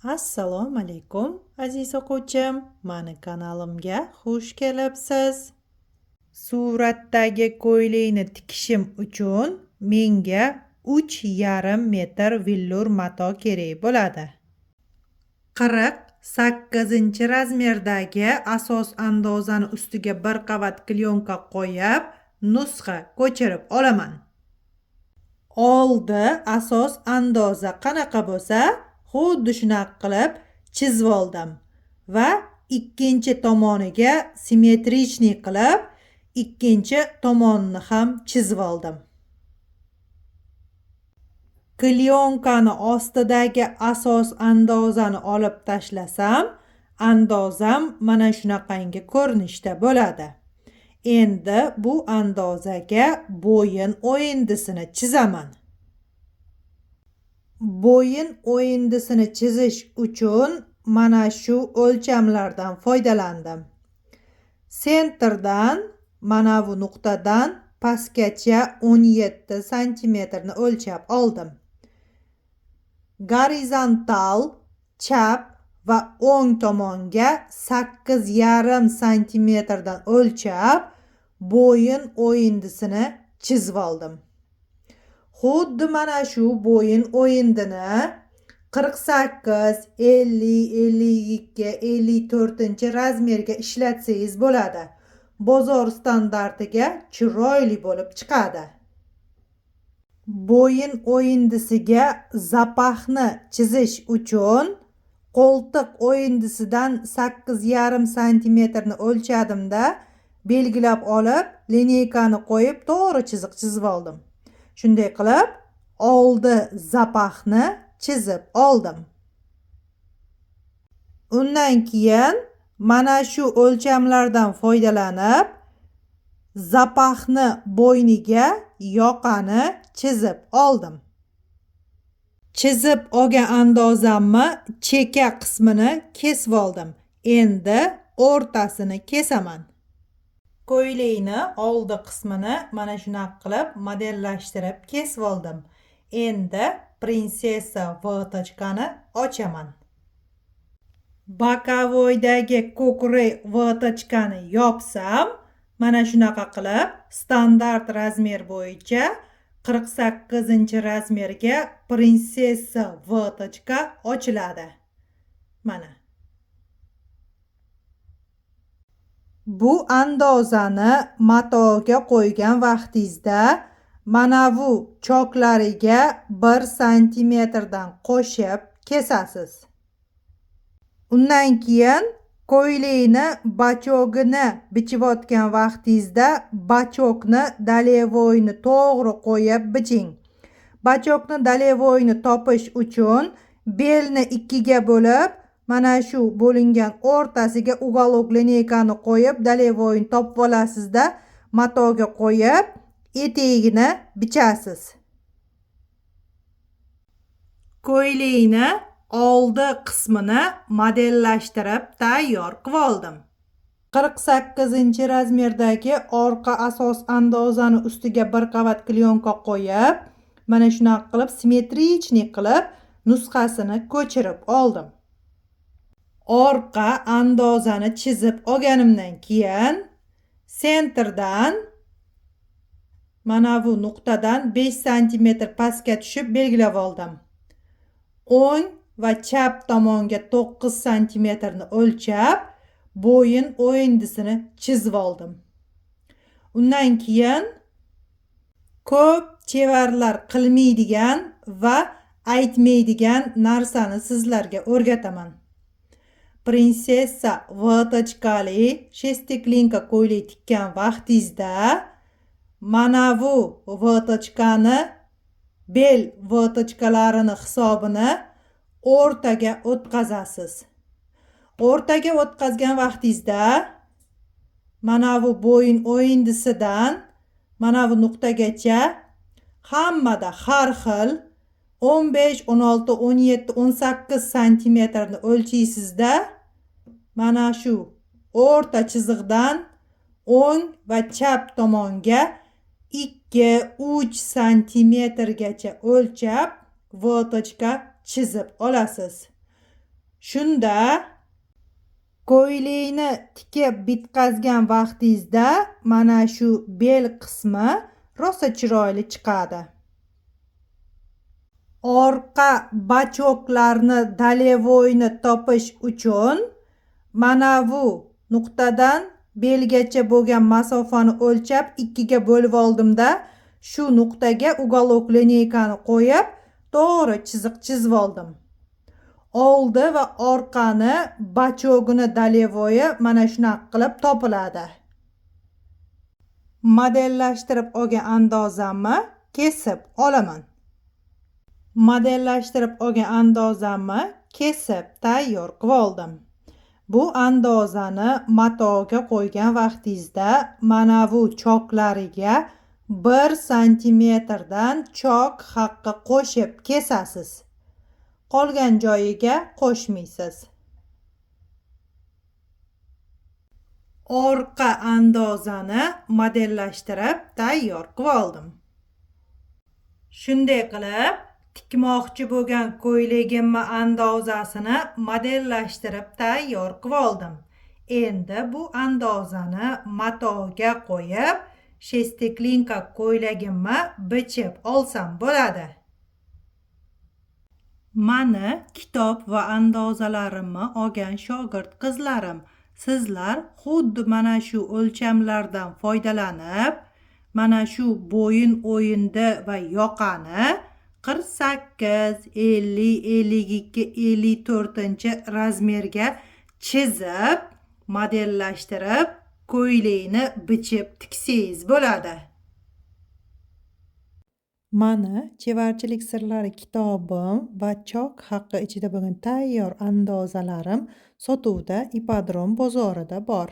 Assalomu alaykum, aziz o'quvchim. Mani kanalimga xush kelibsiz. Suratdagi ko'ylakni tikishim uchun menga 3,5 metr vellur mato kerak bo'ladi. 48-razmerdagi asos andozani ustiga bir qavat klyonka qo'yib, nusxa ko'chirib olaman. Oldi asos andoza qanaqa bo'lsa, xuddi shunaqa qilib chizib oldim va ikkinchi tomoniga simmetrichniy qilib ikkinchi tomonini ham chizib oldim. Klyonkani ostidagi asos andozani olib tashlasam, andozam mana shunaqangi ko'rinishda bo'ladi. Endi bu andozaga bo'yin o'yindisini chizaman. Bo'yin o'yindisini chizish uchun mana shu o'lchamlardan foydalandim. Sentrdan mana bu nuqtadan pastgacha 17 santimetrni o'lchab oldim. Gorizontal chap va o'ng tomonga 8,5 santimetrdan o'lchab bo'yin o'yindisini chizib oldim. Xuddi mana shu bo'yin o'yindini 48, 50, 52, 54 razmerga ishlatsangiz bo'ladi. Bozor standartiga chiroyli bo'lib chiqadi. Bo'yin o'yindisiga zapahni chizish uchun qo'ltiq o'yindisidan 8,5 santimetrni o'lchadimda, belgilab olib, lineykani qo'yib to'g'ri chiziq chizib oldim. Shunday qilib oldi zapahni chizib oldim. Undan keyin mana shu o'lchamlardan foydalanib zapahni bo'yniga yoqani chizib oldim. Chizib olgan andozamni cheka qismini kesib oldim. Endi o'rtasini kesaman. Ko'ylakni oldi qismini mana shunaqa qilib modellashtirib kesib oldim. Endi prinsessa vitochkani ochaman. Bokovoydagi ko'krak vitochkani yopsam, mana shunaqa qilib standart razmer bo'yicha 48-razmerga prinsessa vitochka ochiladi. Mana. Bu andozani matoga qo'ygan vaqtingizda mana bu choklariga 1 santimetrdan qo'shib kesasiz. Undan keyin ko'ylakni bachogini bichayotgan vaqtingizda bachokni dolevoyni to'g'ri qo'yib biching. Bachokni dolevoyni topish uchun belni 2ga bo'lib, mana shu bo'lingan o'rtasiga uголок lineykani qo'yib, dolevoyni topib olasizda, matoga qo'yib, etagini bichasiz. Ko'ylakni oldi qismini modellashtirib tayyor qilib oldim. 48-razmerdagi orqa asos andozani ustiga bir qavat klyonka qo'yib, mana shunaqa qilib simmetrichniy qilib nusxasini ko'chirib oldim. Orqa andozani chizib olganimdan keyin sentrdan mana bu nuqtadan 5 santimetr pastga tushib belgilab oldim. O'ng va chap tomonga 9 santimetrni o'lchab, bo'yin o'yindisini chizib oldim. Undan keyin ko'p chevarlar qilmaydigan va aytmaydigan narsani sizlarga o'rgataman. Prinsessa vitochkali shesteklinka ko'ylak tikkan vaqtingizda mana bu vitochkani bel vitochkalarini hisobini o'rtaga o'tkazasiz. O'rtaga o'tkazgan vaqtingizda mana bu bo'yin o'yindisidan mana bu nuqtagacha hammada har xil 15, 16, 17, 18 santimetrni o'lchaysizda, mana shu o'rta chiziqdan o'ng va chap tomonga 2-3 santimetrgacha o'lchab vitochka chizib olasiz. Shunda ko'ylakni tikib bitkazgan vaqtingizda mana shu bel qismi rosa chiroyli chiqadi. Orqa bachoklarni долевой ni topish uchun mana bu nuqtadan belgacha bo'lgan masofani o'lchab 2 ga bo'lib oldimda, shu nuqtaga уголок линейка ni qo'yib to'g'ri chiziq chizib oldim. Oldi va orqani bachogini долевой i mana shunaqa qilib topiladi. Modellashtirib olgan andozamni kesib olaman. Modellashtirib olgan andozamni kesib tayyor qilib oldim. Bu andozani matoga qo'ygan vaqtingizda mana bu choklariga 1 santimetrdan chok haqqi qo'shib kesasiz. Qolgan joyiga qo'shmaysiz. Orqa andozani modellashtirib tayyor qilib oldim. Shunday qilib tikmoqchi bo'lgan ko'ylagimni andozasini modellashtirib tayyor qilib oldim. Endi bu andozani matoga qo'yib, shesteklinka ko'ylagimni bichib olsam bo'ladi. Mani kitob va andozalarimni olgan shogird qizlarim, sizlar xuddi mana shu o'lchamlardan foydalanib, mana shu bo'yin o'yinda va yoqani 48, 50, 52, 54 razmerga chizib, modellashtirib, ko'ylakni bichib tiksangiz bo'ladi. Mani chevarchilik sirlari kitobim va chok haqqi ichida bo'lgan tayyor andozalarim sotuvda Ipodrom bozorida bor.